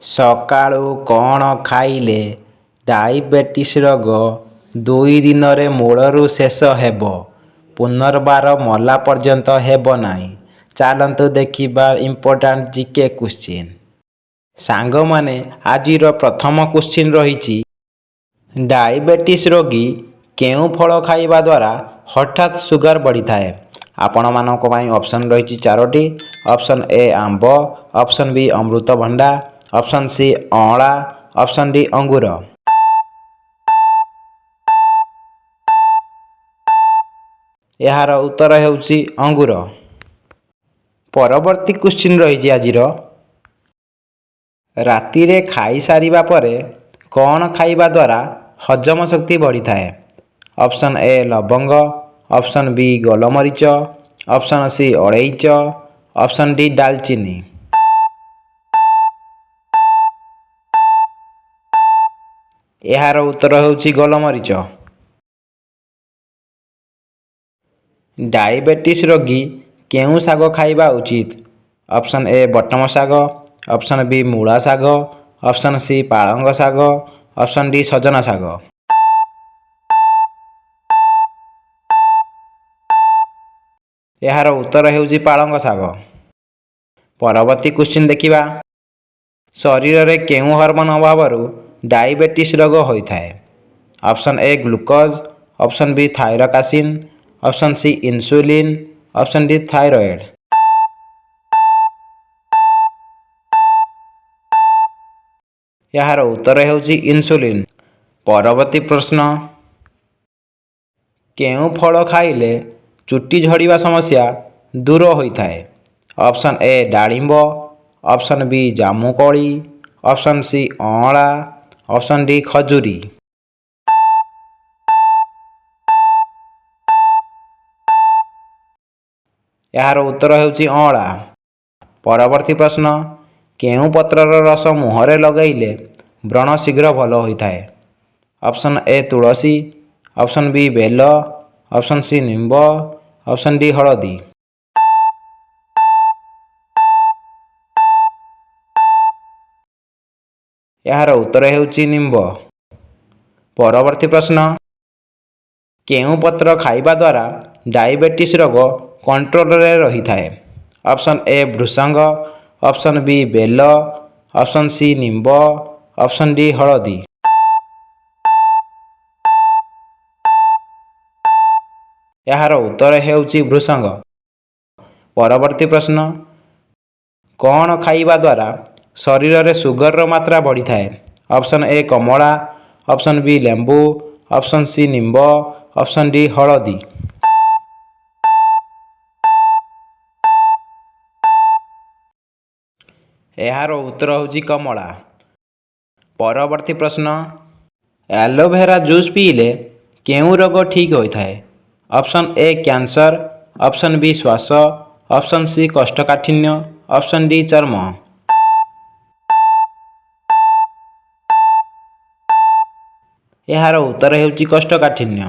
ସକାଳୁ କ'ଣ ଖାଇଲେ ଡାଇବେଟିସ୍ ରୋଗ 2 ଦିନରେ ମୂଳରୁ ଶେଷ ହେବ, ପୁନର୍ବାର ମଲା ପର୍ଯ୍ୟନ୍ତ ହେବ ନାହିଁ? ଚାଲନ୍ତୁ ଦେଖିବା ଇମ୍ପୋର୍ଟାଣ୍ଟ ଜିକେ କ୍ୱେଶ୍ଚିନ୍। ସାଙ୍ଗମାନେ, ଆଜିର ପ୍ରଥମ କ୍ୱେଶ୍ଚିନ୍ ରହିଛି, ଡାଇବେଟିସ୍ ରୋଗୀ କେଉଁ ଫଳ ଖାଇବା ଦ୍ୱାରା ହଠାତ୍ ସୁଗାର ବଢ଼ିଥାଏ? ଆପଣମାନଙ୍କ ପାଇଁ ଅପସନ୍ ରହିଛି ଚାରୋଟି। ଅପସନ୍ ଏ ଆମ୍ବ, ଅପସନ୍ ବି ଅମୃତଭଣ୍ଡା, ଅପସନ୍ ସି ଅଁଳା, ଅପସନ୍ ଡି ଅଙ୍ଗୁର। ଏହାର ଉତ୍ତର ହେଉଛି ଅଙ୍ଗୁର। ପରବର୍ତ୍ତୀ କ୍ୱେଶ୍ଚିନ୍ ରହିଛି ଆଜିର, ରାତିରେ ଖାଇସାରିବା ପରେ କ'ଣ ଖାଇବା ଦ୍ୱାରା ହଜମ ଶକ୍ତି ବଢ଼ିଥାଏ? ଅପସନ୍ ଏ ଲବଙ୍ଗ, ଅପସନ୍ ବି ଗୋଲମରିଚ, ଅପସନ୍ ସି ଅଳେଇଚ, ଅପସନ୍ ଡି ଡାଲଚିନି। ଏହାର ଉତ୍ତର ହେଉଛି ଗୋଲମରିଚ। ଡାଇବେଟିସ୍ ରୋଗୀ କେଉଁ ଶାଗ ଖାଇବା ଉଚିତ? ଅପସନ୍ ଏ ବଟମ ଶାଗ, ଅପସନ୍ ବି ମୂଳା ଶାଗ, ଅପସନ୍ ସି ପାଳଙ୍ଗ ଶାଗ, ଅପସନ୍ ଡି ସଜନା ଶାଗ। ଏହାର ଉତ୍ତର ହେଉଛି ପାଳଙ୍ଗ ଶାଗ। ପରବର୍ତ୍ତୀ କ୍ୱେଶ୍ଚିନ୍ ଦେଖିବା। ଶରୀରରେ କେଉଁ ହରମୋନ୍ ଅଭାବରୁ ଡାଇବେଟିସ୍ ରୋଗ ହୋଇଥାଏ? Option A glucose, option B thyroxine, option C insulin, option D thyroid. ଏହାର ଉତ୍ତର ହେଉଛି ଇନ୍ସୁଲିନ୍। ପରବର୍ତ୍ତୀ ପ୍ରଶ୍ନ, କେଉଁ ଫଳ ଖାଇଲେ ଚୁଟି ଝଡ଼ିବା ସମସ୍ୟା ଦୂର ହୋଇଥାଏ? ଅପସନ୍ ଏ ଡାଳିମ୍ବ, ଅପସନ୍ ବି ଜାମୁକୋଳି, ଅପସନ୍ ସି ଅଁଳା, ଅପସନ୍ ଡି ଖଜୁରୀ। ଏହାର ଉତ୍ତର ହେଉଛି ଅଁଳା। ପରବର୍ତ୍ତୀ ପ୍ରଶ୍ନ, କେଉଁ ପତ୍ରର ରସ ମୁହଁରେ ଲଗାଇଲେ ବ୍ରଣ ଶୀଘ୍ର ଭଲ ହୋଇଥାଏ? ଅପସନ୍ ଏ ତୁଳସୀ, ଅପସନ୍ ବି ବେଲ, ଅପସନ୍ ସି ନିମ୍ବ, ଅପସନ୍ ଡି ହଳଦୀ। ଏହାର ଉତ୍ତର ହେଉଛି ନିମ୍ବ। ପରବର୍ତ୍ତୀ ପ୍ରଶ୍ନ, କେଉଁ ପତ୍ର ଖାଇବା ଦ୍ୱାରା ଡାଇବେଟିସ୍ ରୋଗ କଣ୍ଟ୍ରୋଲରେ ରହିଥାଏ? ଅପସନ୍ ଏ ଭୃସଙ୍ଗ, ଅପସନ୍ ବି ବେଲ, ଅପସନ୍ ସି ନିମ୍ବ, ଅପସନ୍ ଡି ହଳଦୀ। ଏହାର ଉତ୍ତର ହେଉଛି ଭୃସଙ୍ଗ। ପରବର୍ତ୍ତୀ ପ୍ରଶ୍ନ, କ'ଣ ଖାଇବା ଦ୍ୱାରା ଶରୀରରେ ସୁଗରର ମାତ୍ରା ବଢ଼ିଥାଏ? Option A Kamala, option B ଲେମ୍ବୁ, ଅପସନ୍ ସି ନିମ୍ବ, ଅପସନ୍ ଡି ହଳଦୀ। ଏହାର ଉତ୍ତର ହେଉଛି କମଳା। ପରବର୍ତ୍ତୀ ପ୍ରଶ୍ନ, ଆଲୋଭେରା ଜୁସ୍ ପିଇଲେ କେଉଁ ରୋଗ ଠିକ୍ ହୋଇଥାଏ? Option A cancer, option B ଶ୍ୱାସ, ଅପସନ୍ ସି କୋଷ୍ଠକାଠିନ୍ୟ, ଅପସନ୍ ଡି ଚର୍ମ। ଏହାର ଉତ୍ତର ହେଉଛି କୋଷ୍ଠକାଠିନ୍ୟ।